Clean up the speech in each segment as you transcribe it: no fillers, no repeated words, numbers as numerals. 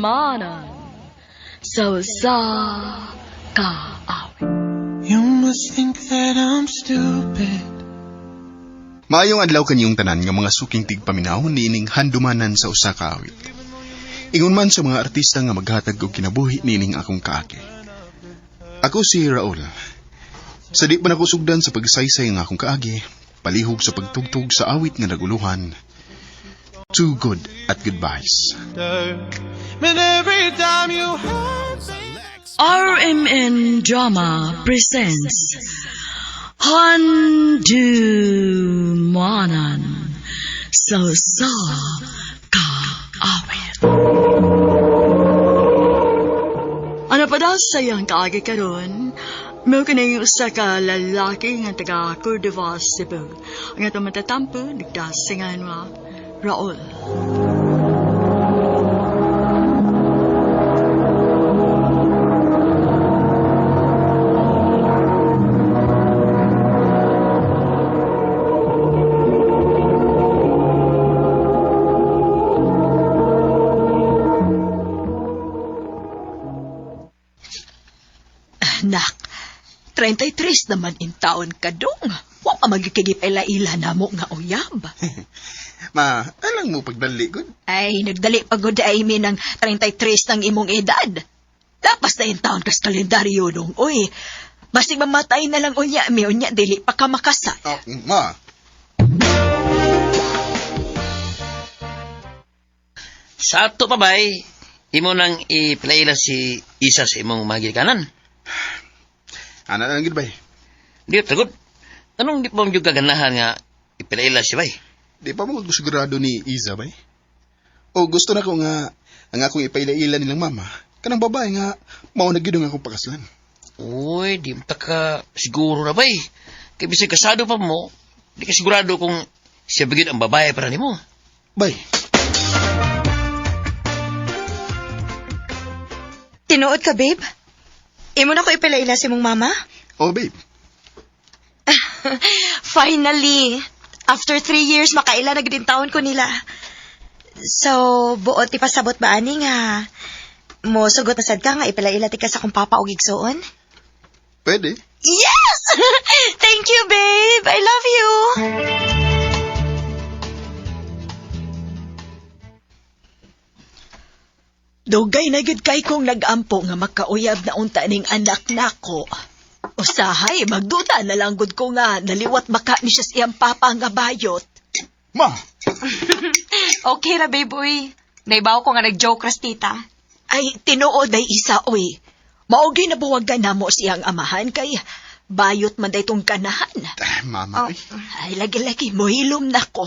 Handumanan sa usa ka awit. You must think that I'm stupid. Maayong adlaw kanyong tanan nga mga suking tigpaminaw niining handumanan sa usa ka awit. Ingon man sa mga artista nga maghatag og kinabuhi niining akong kaagi. Ako si Raul. Sa di pa nako sugdan sa pagsaysay nga akong kaagi, palihog sa pagtugtog sa awit nga naguluhan. Too good at goodbyes. But every time you hurt me, RMN Drama presents Handumanan sa usa ka awit. Ano pa daw sa iyang kaagi karon? Mao kining usa ka lalaki nga taga Cordova, Cebu. Ang atong matatampo nagdasingan nga Raul. Nak, 33 naman in taon ka dong. Wa pa magkikigipela-ila na mo nga uyab. Ma, alang mo pagdali gud. Ay, nagdali pa gud ay mi ng 33 ng imong edad. Lapas na in taon kas kalendaryo dong, uy. Basig mamatay na lang unya mi, unya dili pa ka makasal. Oh, ma. Sa ato pa bay, imo nang iplaila si isa sa imong mga gikanan. Ana lang gud bay. Di tagod. Anong di pa mo kaganahan nga iplaila si bay? Di pa mo sigurado ni Iza bay. O gusto na ko nga ang akong ipaila-ila nilang mama kanang babae nga mao na gyud ang akong pakaslan. Uy, di mo ta ka siguro na bay. Kay bisag kasado pa mo, di ka sigurado kung siya ba gyud ang babae para nimo. Bay, Tinuod ka, babe? Imo na ko ipilaila si mong mama? oh babe. Finally! After 3 years, makaila na gid taon ko nila. So, buot ipasabot ba ani nga? Mo sugot na sad ka nga ipilaila ti ka sa akong papa og igsuon? Pwede. Yes! Thank you, babe! I love you! Dugay na gid kay kong nagampo nga makauyab na unta ning anak nako. Usahay, magduda na lang gud ko nga naliwat baka ni siya sa iyang papa nga bayot. Ma, Okay ra, babe, uy. Naibaw ko nga nag-joke ras, tita. Ay, tinuod ay isa, oy. Maogi na buwagan na mo siyang amahan kay bayot man day tong ganahan. Ah, mama. Oh. Ay. Ay, lagi-lagi, mohilom na ko.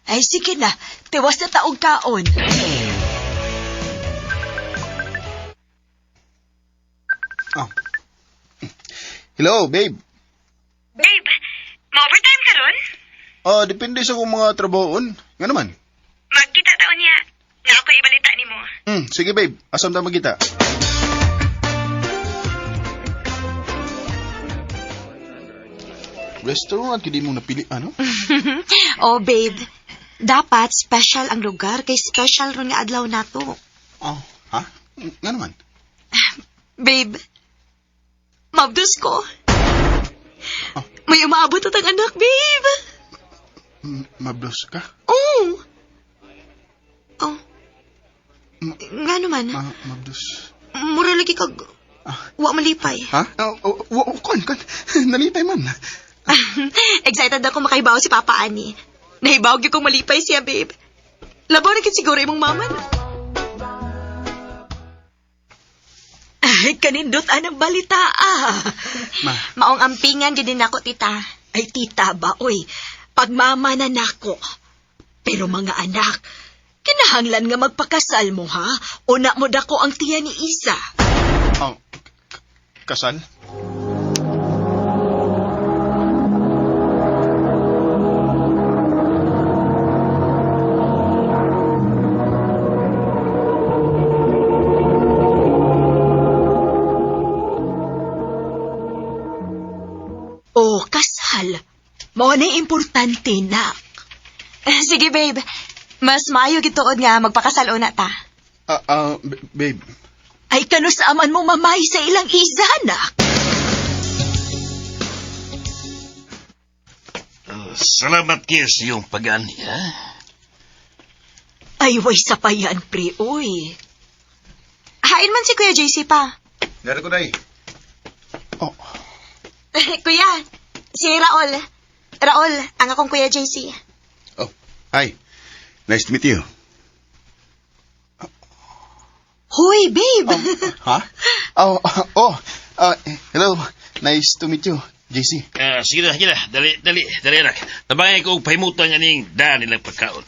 Ay, sige na, tiwas na taong kaon. Oh. Hello, babe. Babe, ma-overtime ka ron? Ah, depende sa kung mga trabahoon. Nga naman. Magkita taon niya. Na ako ibalita nimo. Sige babe, asam ta magkita. Restaurant kidi mong napili ano? Oh, babe. Dapat special ang lugar kay special ron nga adlaw nato. Oh, ha? Nga naman. Babe, mabdus ko. Oh. May umaabot at ang anak, babe. Mablos ka? Oh. Oh. Nga naman, Mabdos. mura lagi kag Ah. wa malipay. Ha? Oh, oh, oh, oh, kon, kon. Nalipay man. Excited ako makaibaw si Papa Ani. Nahibaw gyud kong malipay siya, babe. Labaw na gid siguro imong mama. No? Ay, kanindot anang balita, ah. Ma, Maong ampingan gid din ako, tita. Ay, tita ba, oy, pagmama na nako. Pero mga anak, kinahanglan nga magpakasal mo, ha? Una mo dako ang tiya ni Isa. oh, kasal? O, kasal. Mao na importante, nak. Sige, babe. Mas maayo gituod nga magpakasal una ta. Babe. Ay kanus-a man mo mamay sa ilang Iza, anak. Salamat kayo sa iyong pag-ani, ha? Ay, way sapayan, pre, uy. Hain man si Kuya JC pa. Nara ko, day. Oh, Kuya, si Raul. Raul, ang akong Kuya JC. Oh, hi. Nice to meet you. Huy, babe! Ha? Oh, oh. Hello. Nice to meet you, JC. Sige na, sige na. Dali, dali, dali, anak. Tabangay ko og pahimutan nga ning daan nilang pagkaon.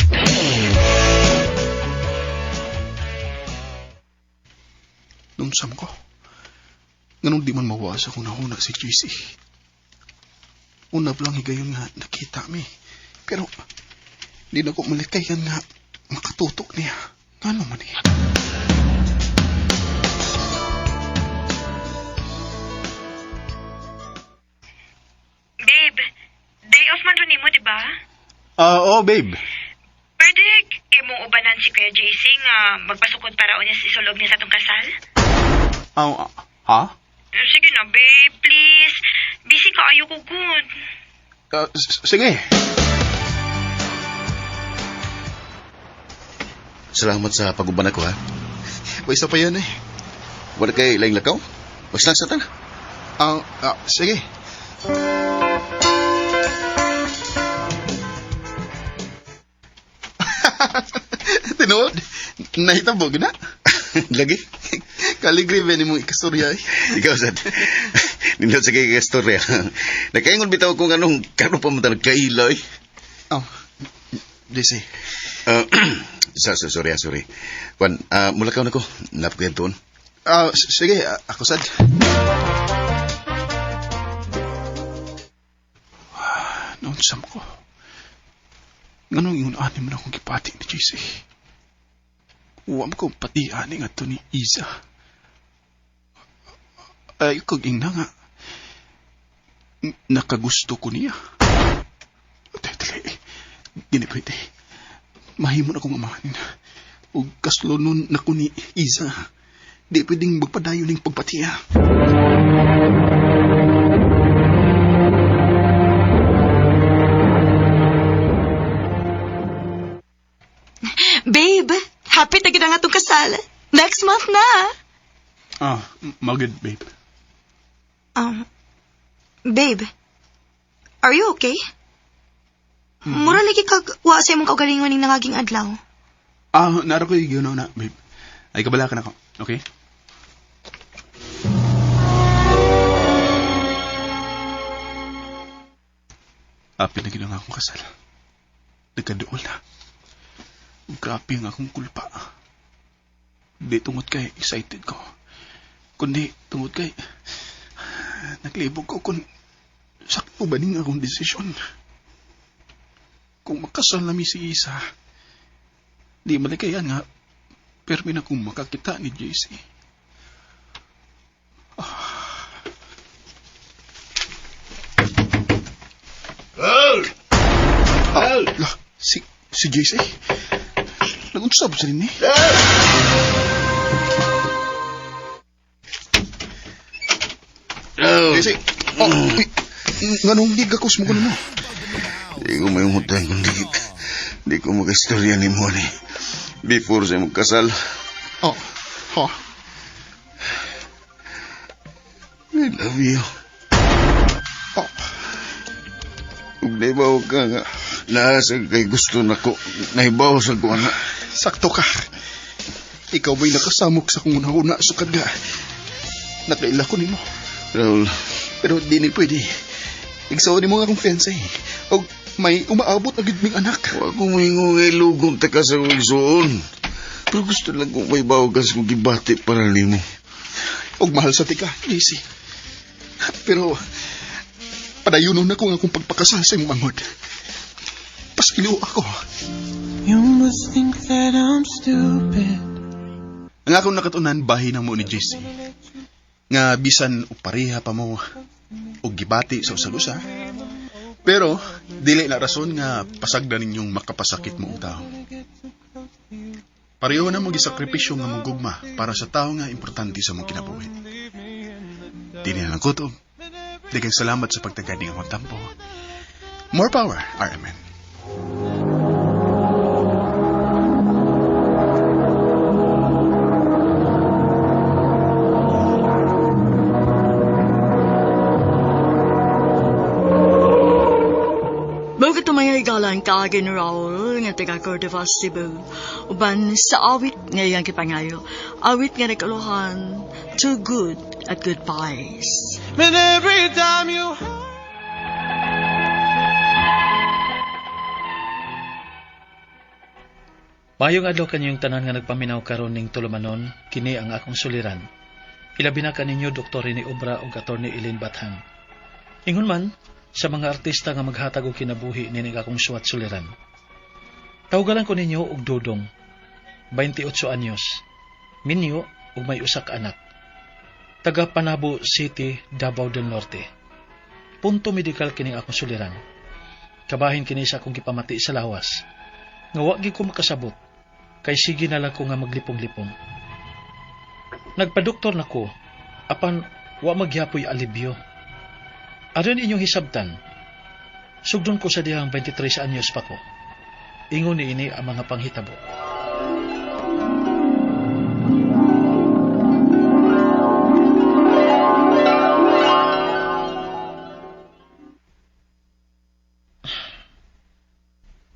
Nunsam ko. Nganong di man mawa sa kung nahuna si JC. Una pa lang higayon nga nakita mi. Pero, di na ko malikayan nga makatutok niya. Ngano man niya? Babe, day off man rin mo, di ba? Oh, babe. Pwede imong ubanan si Kuya JC nga magpasukod para unya sa isulog niya sa atong kasal? Oh, ha? Sige na, babe, please. Busy ka, ayoko good. Sige. Salamat sa pag-uban ako, ha? May isa pa yun eh. Wala kay laing lakaw? Magslag sa tan. Sige. Tinuod, nahitabo na. Lagi. Kaligri ba ni mong ikastorya eh. Ikaw, sad. Nindot sa kay kastorya. Nakaingon bitaw kung anong kano pa man ta nagkaila, eh. Oh, JC. Sorry, sorry. Kwan, mulakaw na ko. Napakayan tuon. Sige, ako sad. Naunsam ko. Nganong ingon ani man akong gipati ni JC. Uwam ko pati ani nga to ni Iza. Ay, kag ingna nga. Nakagusto ko niya. Dili, dili pwede. Mahimo na akong amahan. O kaslonon na ko ni Iza. Di pwedeng magpadayon ning pagpatiya. Babe, happy na gid ang atong kasal. Next month na. Magod, babe. Babe, are you okay? Mura lagi kag wa sa imong kaugalingon ning nangaging adlaw. Naro ko yung na, babe. Ay, kabala ka na ko. Okay? Apil na gina nga akong kasal. Nagkaduol na. Grabe ang akong kulpa. Di tungod kay excited ko. Kundi tungod kay naglibog ko kung sakto ba ning akong desisyon. Kung makasal na mi si Isa, di malikayan nga, permi na kong makakita ni JC. La, si JC? Nag-unsab sa rin eh. JC, oh, uy, nganong gigakos mo ko na mo? Di ko may umutang kundi di ko makastorya ni mo ni. Before sa imong kasal. Oh, ha? I love you. Oh, Ug nahibaw ka nga. Naasa kay gusto nako. Nahibaw sa ko na. Sakto ka. Ikaw ba'y nakasamok sa kong una-una sukad nga? Nakaila ko nimo. Raul, Pero di ni pwede. Igsaw ni mo nga akong fiancé. Og may umaabot na gid ming anak. wa ko moingon nga ilugong ta ka sa igsuon. Pero gusto lang kong may ka sa kong gibati para nimo. Og mahal sa tika, JC. Pero padayunon na ko nga akong pagpakasal sa imong manghod. Paskilo ako. You must think that I'm stupid. Ang akong nakatunan bahin na mo ni JC. Nga bisan upareha pa mo og gibati sa usag-usa. Pero dili na rason nga pasagdan ninyong makapasakit mo ang tao. Pareho na mo gisakripisyo nga mong gugma para sa tao nga importante sa mong kinabuhi. Dili na lang kutob. Daghang salamat sa pagtagad ning akong tampo. More power, RMN. Mao kato mga igalang kaagi ni Raul nga taga Cordova, Cebu. Uban sa awit nga iyang gipangayo. Awit nga nagkaluhan, Too Good at Goodbyes. And every time you Mayong adlaw kanyong tanan nga nagpaminaw karon ning tulumanon, kini ang akong suliran. Ilabi na kaninyo Dr. Rene Obra ug Attorney Eileen Bathan. Ingon man sa mga artista nga maghatag og kinabuhi nining akong suwat suliran. Tawgalan ko ninyo og Dudong, 28 anyos, minyo ug may usa ka anak. Taga Panabo City, Davao del Norte. Punto medikal kining akong suliran. Kabahin kini sa akong gipamati sa lawas. Nga wa gyud ko makasabot, kay sige na lang ko nga maglipong-lipong. Nagpadoktor na ko, apan wa magyapoy alibyo. Aron inyong hisabtan, sugdon ko sa dihang 23 anyos pa ko. Ingon niini ang mga panghitabo.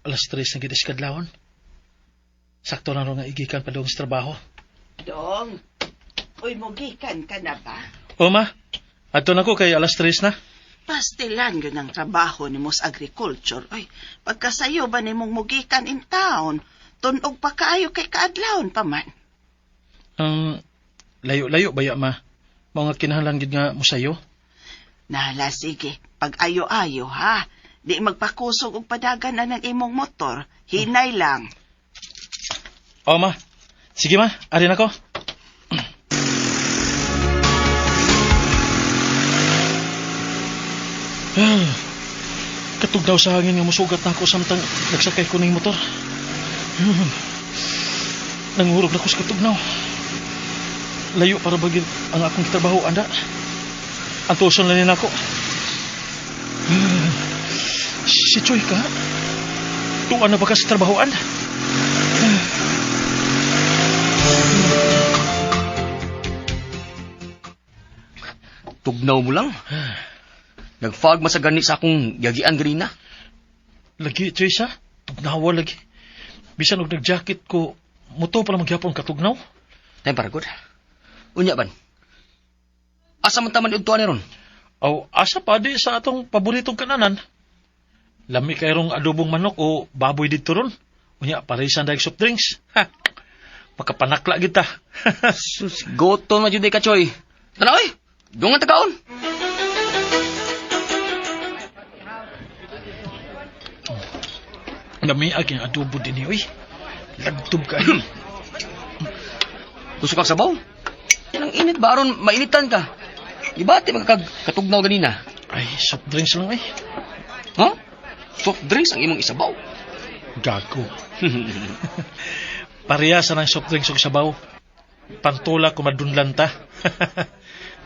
Alas 3 na gid kadlawon. Sakto na ro nga igikan pa dong sa trabaho. Dong, uy, mugikan ka na ba? O ma, adto na ko kay alas 3 na. Pastilan yun ang trabaho ni Mos Agriculture. Uy, pagkasayo ba ni mong mugikan in town? Tunog pa kaayo kay kaadlawon pa man. Layo-layo ba ya ma? Mao nga kinahanglan gid nga mosayo. Nala, sige, pag ayo-ayo ha. Di magpakusog og padagan na ng imong motor. Hinay lang. O ma, sige ma, ari na ko. Katugnaw sa hangin nga musugat na ako samtang nagsakay ko ning motor. Nangurog na ko sa katugnaw. Layo para bagin ang akong trabaho anda. Antuson lang nako. Si Choy ka? Tuan na ba ka sa trabahoan? Tugnaw mo lang. Nagfog man sa gani sa akong yagian ganina. Lagi, Choy sa? Tugnawa lagi. Bisan og nag-jacket ko, muto pa lang magyapon katugnaw. Time para good. Unya ban. Asa man taman udtuan ni ron? Aw, asa pa di sa atong paboritong kananan. Lami kayrong adobong manok o baboy dito ron. Unya, paresan dahil soft drinks. Ha, makapanakla kita. Sus, goton man jud ka, Choy. Tanaw oy. Dungan ta kaon. Lami ag yung adobo din uy. Lagtob kayo. Gusto kag sabaw? Yan ang init ba aron mainitan ka. Ibati man kag katugnaw ganina. Ay, soft drinks lang ay. Ha? Soft drinks ang imong isabaw. Gago. Pareha sa ng soft drinks ug sabaw. Pantula kumadunlan ta.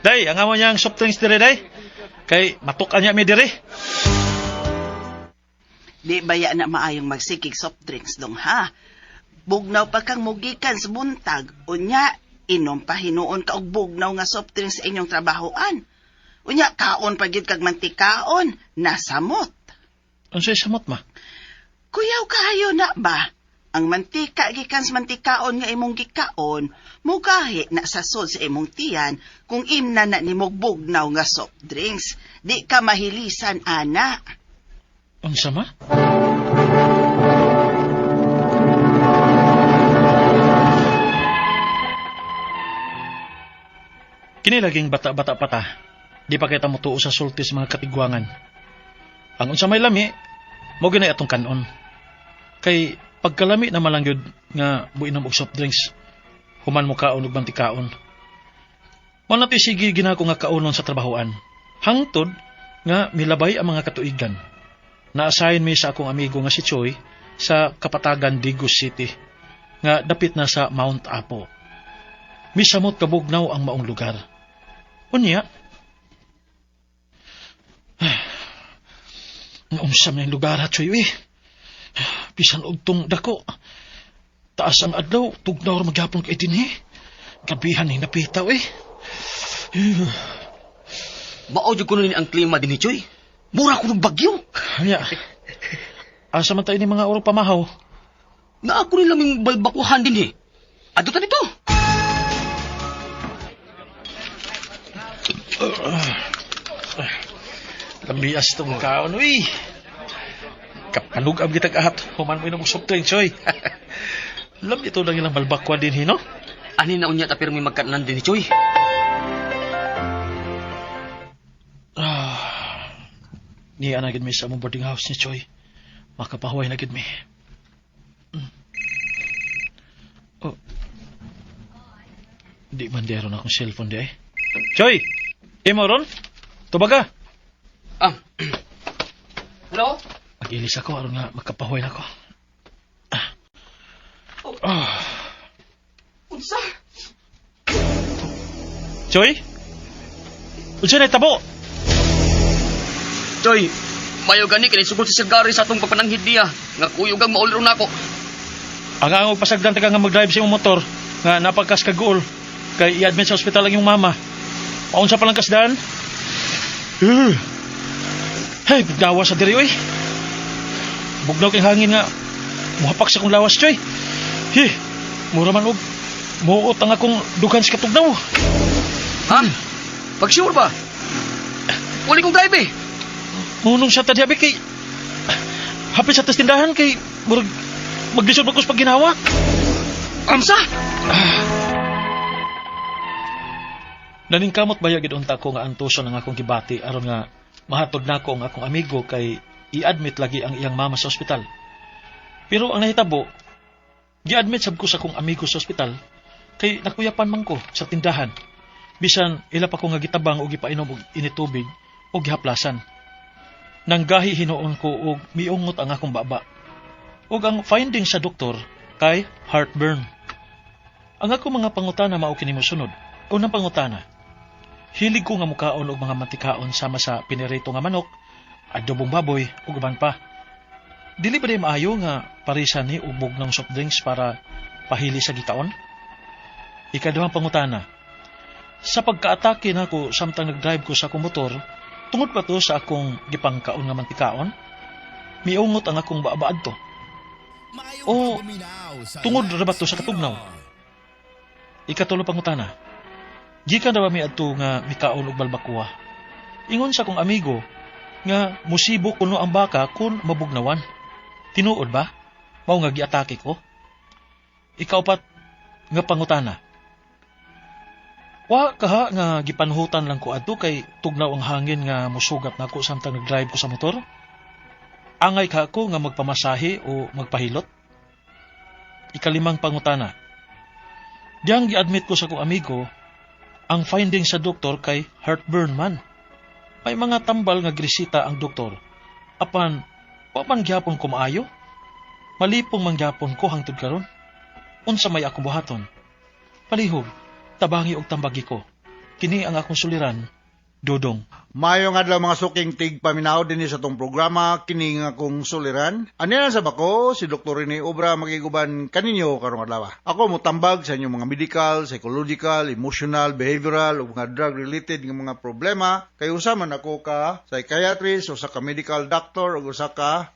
Day, ang amo niyang soft drinks dire day. Kay matuk-an niya mi dire. Di baya na maayong magsikig soft drinks dong ha. Bugnaw pa kang mugikan sa buntag. Unya, inom pa hinuon ka og bugnaw nga soft drinks sa inyong trabahoan. Unya, kaon pa gyud kag mantikaon, nasamot. Unsay samot ma? Kuyaw kaayo na ba? Ang mantika gikan sa mantikaon nga imong gikaon, mugahi na sa sod sa imong tiyan kung imna na nimog bugnaw nga soft drinks. Di ka mahilisan, ana. Unsa ma? Kini laging bata-bata pa ta. Di pa kita motuo sa sulti sa mga katigwangan. Ang unsa may lami, mo gyud atong kanon. Kay pagkalami na malang gyud nga buinom og soft drinks, human mo kaon og mantikaon. Mao na sige ginako nga kaonon sa trabahoan. Hangtod nga milabay ang mga katuigan. Na-assign mi sa akong amigo nga si Choi sa Kapatagan, Digos City. nga dapit na sa Mount Apo. Misamot kabugnaw ang maong lugar. Unya, unsa man yung lugar ha, Choy, eh. Bisan og tong dako. Taas ang adlaw, tugnaw ra magyapon kay dinhi. Gabihan ni napitaw eh. Mao jud kuno ni ang klima dinhi, Choy. Mura kuno bagyo. Anya. Asa man tayo ni mga oro pamahaw? Naa ko ni laming balbakuhan dinhi. Adto ta dito. Lamias tong kaon, uy. Kapanug-am kitag ahat. Human mo inom og soft drink, Choy. Lam ito lang ilang balbakwa din, hino? Ani na unya ta pirmi magkatnan dinhi, Choy. Ah, niya na gid mi sa among boarding house ni Choy. Makapahuway na gid mi. Oh. Di man di aron akong cellphone di ay. Choy! Imo ron? Tubaga! Ah. Hello? Mag-ilis ako aron nga makapahuway na ako. Ah. Ah. Unsa? Choy? Unsa na tabo? Choy, mayo gani kini sugod si Sir Gary sa atong pagpananghid niya. Nga kuyog ang mauliro nako. Ang angog pasagdan ta ka nga mag-drive sa imong motor nga napagkas kaguol kay i-admit sa ospital ang iyong mama. Paunsa pa lang kasdan? Hey, bugnawa sa diri oy. Bugnaw kay hangin nga muhapak sa akong lawas, Choy. Hi, mura man og muot ang akong dughan sa katugnaw. Ha? Pag sure ba? Uli kong drive eh. Ngunong siya tadyabi kay hapit sa tas tindahan kay murag maglisod ba ko sa pagginawa. Amsa! Naningkamot ba gid unta ko nga antuson ang akong gibati aron nga mahatod nako ang akong amigo kay i-admit lagi ang iyang mama sa ospital. Pero ang nahitabo, gi-admit sab ko sa akong amigo sa ospital kay nakuyapan man ko sa tindahan. Bisan ila pa ko nga gitabang og gipainom og initubig o gihaplasan. Nanggahi hinuon ko og miungot ang akong baba. Ug ang finding sa doktor kay heartburn. Ang akong mga pangutana mao kini mosunod. Unang pangutana, hilig ko nga mukaon og mga mantikaon sama sa pinirito nga manok, adobong baboy ug uban pa. Dili ba di maayo nga parisan ni og bugnaw soft drinks para pahili sa gikaon? Ikaduhang pangutana, sa pagkaatake nako samtang nag-drive ko sa akong motor, tungod ba to sa akong gipangkaon nga mantikaon? Miungot ang akong babaad to. O tungod ra ba to sa katugnaw? Ikatulo pangutana, gikan na ba mi adto nga mikaon og balbakuwa? Ingon sa akong amigo nga musibo kuno ang baka kun mabugnawan. Tinuod ba? Mao nga giatake ko? Ikaupat nga pangutana, wa kaha nga gipanhutan lang ko adto kay tugnaw ang hangin nga musugat nako samtang nag-drive ko sa motor? Angay ka ako nga magpamasahe o magpahilot? Ikalimang pangutana, diyang gi-admit ko sa akong amigo, ang finding sa doktor kay heartburn man. May mga tambal nga gresita ang doktor. Apan, wa man gyapon ko maayo. Malipong man gyapon ko hangtod karon. Unsa may akong buhaton? Palihog, tabangi og tambagi ko. Kini ang akong suliran, Dodong. Maayong adlaw mga suking tig paminaw dinhi sa tong programa kini nga akong suliran. Ani na sa bako si Dr. Rene Obra makiguban kaninyo karong adlaw. Ako motambag sa inyong mga medical, psychological, emotional, behavioral ug mga drug related nga mga problema kay usa man ako ka psychiatrist, usa ka medical doctor ug usa ka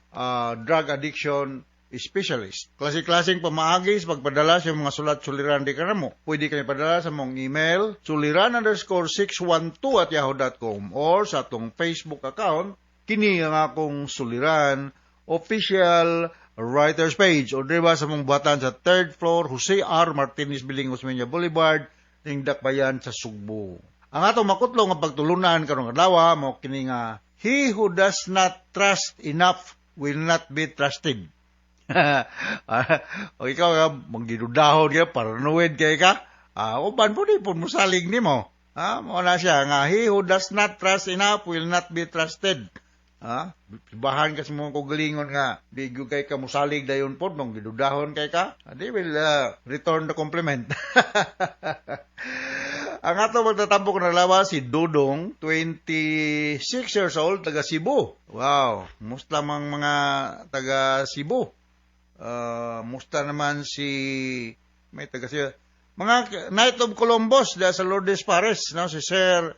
drug addiction specialist. Klase-klaseng pamaagi sa pagpadala sa mga sulat suliran di kanamo. Pwede kami padala sa mong email suliran_612@yahoo.com or sa atong Facebook account kini ang akong suliran official writers page o diba sa mong buhatan sa third floor Jose R. Martinez Building, Osmeña Boulevard, Tingdakbayan sa Sugbo. Ang atong makutlo nga pagtulunan karong adlaw mao kini nga he who does not trust enough will not be trusted. O ikaw nga manggidudahon ka, paranoid kay ka, uban po di po musalig nimo. Mo na siya nga he who does not trust enough will not be trusted. Ha? Bahan ka sa mga kaugalingon nga di gyud kay ka musalig dayon pod nung gidudahon kay ka. They will return the compliment. Ang ato magtatambok na lawa si Dodong, 26 years old, taga Cebu. Wow, musta mang mga taga Cebu. Musta naman si may taga Cebu. Mga Knight of Columbus diya sa Lourdes Pares, no? Si Sir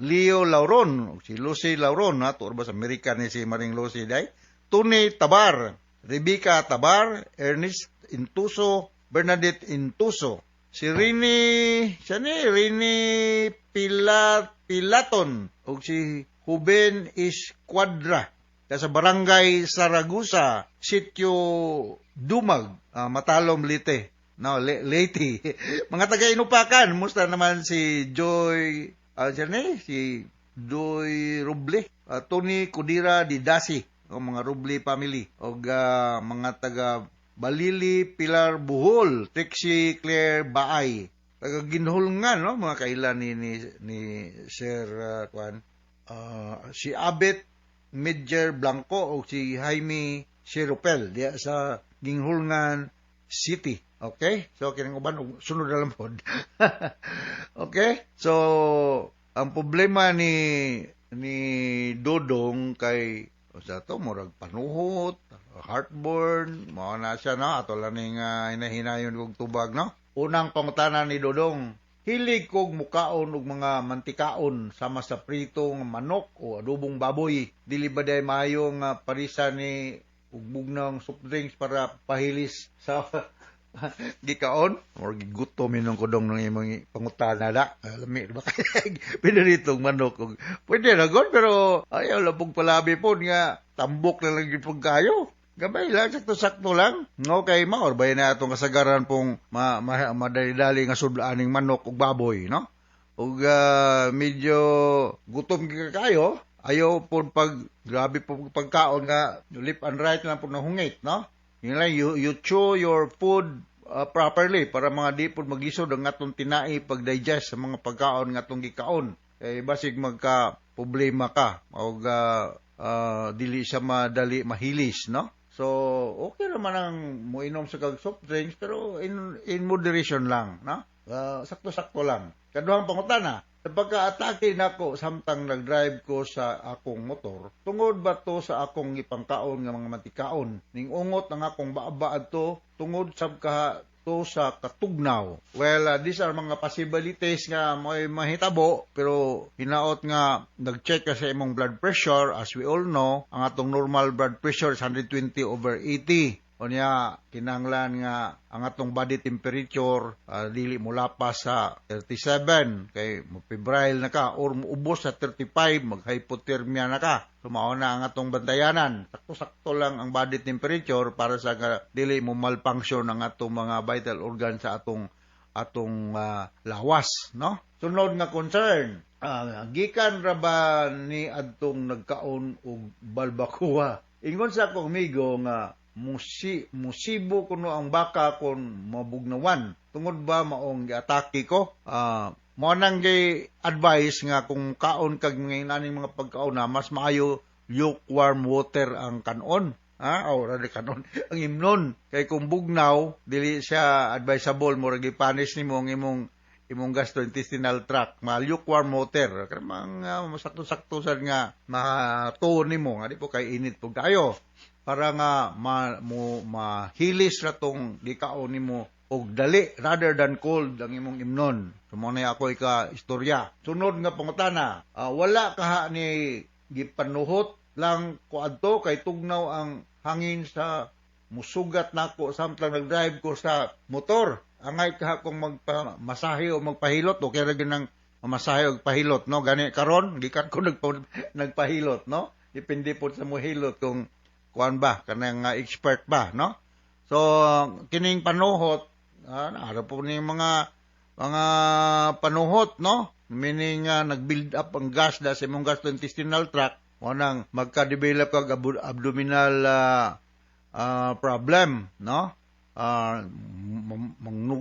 Leo Lauron, si Lucy Lauron, ha? Tuor ba sa Amerika ni si Maring Lucy day? Tony Tabar, Rebecca Tabar, Ernest Intuso, Bernadette Intuso, si Rini, siya ni, Rini Pilaton, o si Juben Esquadra, sa Barangay Saragusa, Sitio Dumag, Matalom, Leyte. No, Leyte. Mga taga-Inupakan, musta naman si Joy, siya ni, si Joy Ruble, Tony Kudira di Dasi, o mga Ruble family, o mga taga Balili Pilar Buhol, Trixie Claire Baay. Taga Ginhulngan, no? Mga kailan ni Sir Kwan. Si Abet Midger Blanco o si Jaime Siropel diya sa Ginhulngan City. Okay? So kining uban og sunod na lang pod. Okay? So ang problema ni Dodong kay sa to murag panuhot, heartburn, mao na siya, no? Ato lang ning hinahinayon og tubag, no? Unang pangutana ni Dodong, hilig kog mukaon og mga mantikaon sama sa prito nga manok o adobong baboy. Dili ba day maayo nga parisa ni ug bugnaw soft drinks para pahilis sa gikaon? Or gigutom yun ko dong ng imong pangutana da. Lami ba kay piniritong manok og pwede na god, pero ayaw lang pong palabi po nga tambok na lang gyud kayo. Gamay lang, sakto-sakto lang. Okay, mao ba na atong kasagaran pong madali-dali nga sudlaaning manok ug baboy, no? Ug medyo gutom ka kayo, ayaw po pag grabe po pagkaon nga left and right lang po nahungit, no? Yun lang, you chew your food properly para mga di po magisod ang atong tinai pag-digest sa mga pagkaon nga atong gikaon. Eh, basig magka problema ka o dili siya madali mahilis, no? So, okay naman ang moinom sa kag soft drinks pero in moderation lang, no? Sakto-sakto lang. Kaduhang pangutana, sa pagka-atake nako samtang nag-drive ko sa akong motor, tungod ba to sa akong ipangkaon nga mga mantikaon? Ning ungot ang akong baaba adto, tungod sab ka to sa katugnaw. Well, these are mga possibilities nga may mahitabo, pero hinaot nga nag-check ka sa imong blood pressure. As we all know, ang atong normal blood pressure is 120/80. Unya, kinahanglan nga ang atong body temperature dili mo lapas sa 37 kay mo febrile na ka or muubos sa 35, mag-hypothermia na ka. So mao na ang atong bantayanan. Sakto-sakto lang ang body temperature para sa nga dili mo malfunction ang atong mga vital organ sa atong lawas, no? Sunod nga concern, gikan ra ba ni adtong nagkaon og balbacoa? Ingon sa akong amigo nga musibo kuno ang baka kon mabugnawan. Tungod ba maong giatake ko? Mo nang gi advice nga kung kaon kag mga inaning mga pagkaon na mas maayo lukewarm water ang kanon. Ha? O, radi kanon. Ang imnon. Kay kung bugnaw, dili siya advisable, murag gipanis nimo ang imong gastrointestinal tract. Ma lukewarm water. Kaya mga masakto-sakto sad nga matuon nimo nga di po kay init po kayo para nga mahilis ra tong gikaon nimo og dali rather than cold ang imong imnon. So mo na ako ika istorya. Sunod nga pangutana, wala kaha ni gipanuhot lang ko adto kay tugnaw ang hangin sa musugat nako samtang nag-drive ko sa motor. Angay kaha kong magpamasahe o magpahilot, okay ra gyud nang mamasahe og pahilot, no? Gani karon gikan ko nagpahilot, no? Depende po sa mohilot kung kuan ba kanang expert ba, no? So kining panuhot, ara po ning mga panuhot, no? Meaning nag-build up ang gas da sa imong gastrointestinal tract, mo nang magka-develop kag abdominal problem, no?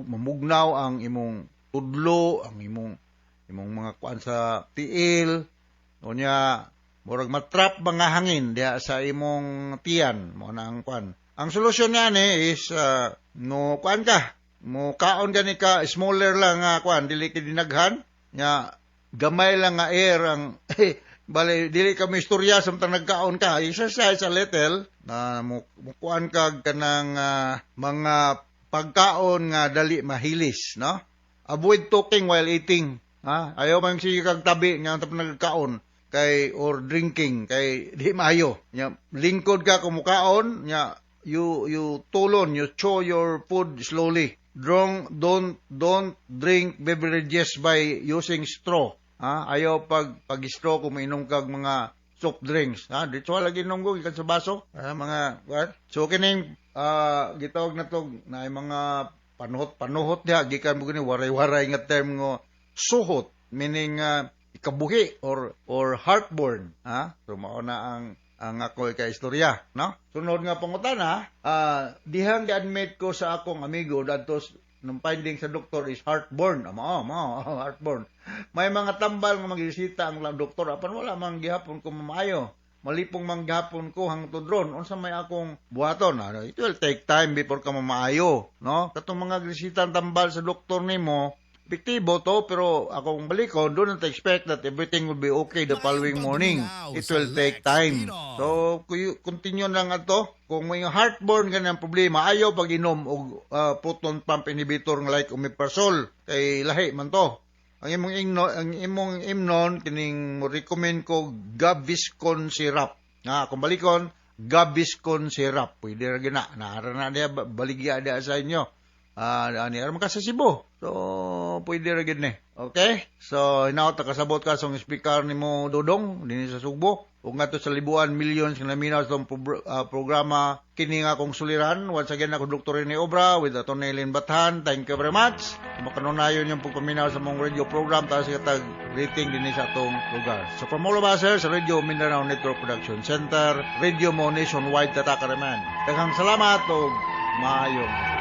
Mamugnaw ang imong tudlo, ang imong mga kuan sa tiil, unya. Murag matrap mga hangin diha sa imong tiyan mo na ang kuan. Ang solusyon niya ni is no kuan ka, mo kaon gani ka smaller lang nga kuan, dili kay dinaghan nya, gamay lang nga air ang bale dili ka istorya samtang nagkaon ka. Exercise a little na mo kuan ka kanang mga pagkaon nga dali mahilis, no? Avoid talking while eating, ha? Ayaw man sige kag tabi nga tapos nagkaon kay or drinking kay di maayo. Nya lingkod ka kumukaon nya, you tulon, you chew your food slowly. Don't drink beverages by using straw. Ha? Ayaw pag straw kung mainom kag mga soft drinks. Ha? Dito lagi inom ko gikan sa baso. Ha? Mga what? So kining gitawag na to na mga panuhot-panuhot diha gikan mo gani waray-waray nga term nga suhot, meaning ikabuhi or heartburn, ha? So mao na ang ako ka istorya, no? Sunod nga pangutana, dihang gi-admit ko sa akong amigo dadto nung finding sa doktor is heartburn. Mao, mao, heartburn. May mga tambal nga magreseta ang doktor apan wala man gihapon ko maayo. Malipong man gihapon ko hangtod ron. Unsa may akong buhaton? It will take time before ka mamaayo, no? Katong mga reseta tambal sa doktor nimo, epektibo to, pero akong balikon, do not expect that everything will be okay the following morning. It will take time. So, continue lang ato. Kung may heartburn ganyan problema, ayaw pag-inom og proton pump inhibitor nga like omeprazole kay lahi man to. Ang imong imnon kining mo recommend ko Gaviscon syrup. Nga kung balikon Gaviscon syrup, pwede ra gina. Naara na diya baligya diya sa inyo. Ani ara man ka sa Cebu. So, pwede ra gid ni. Okay? So, hinaot kasabot ka sa speaker nimo Dodong dinhi sa Sugbo. Ug ngadto sa Libuan, millions nga naminaw sa programa kini nga akong suliran. Once again, ako Dr. Rene Obra with Atty. Eileen Bathan. Thank you very much. Makanunayon yung pagpaminaw sa mong radio program taas sa tag rating dinhi sa atong lugar. So from all of us here sa Radio Mindanao Network Production Center, Radio Mo Nationwide, Tatakaraman. Daghang salamat ug maayong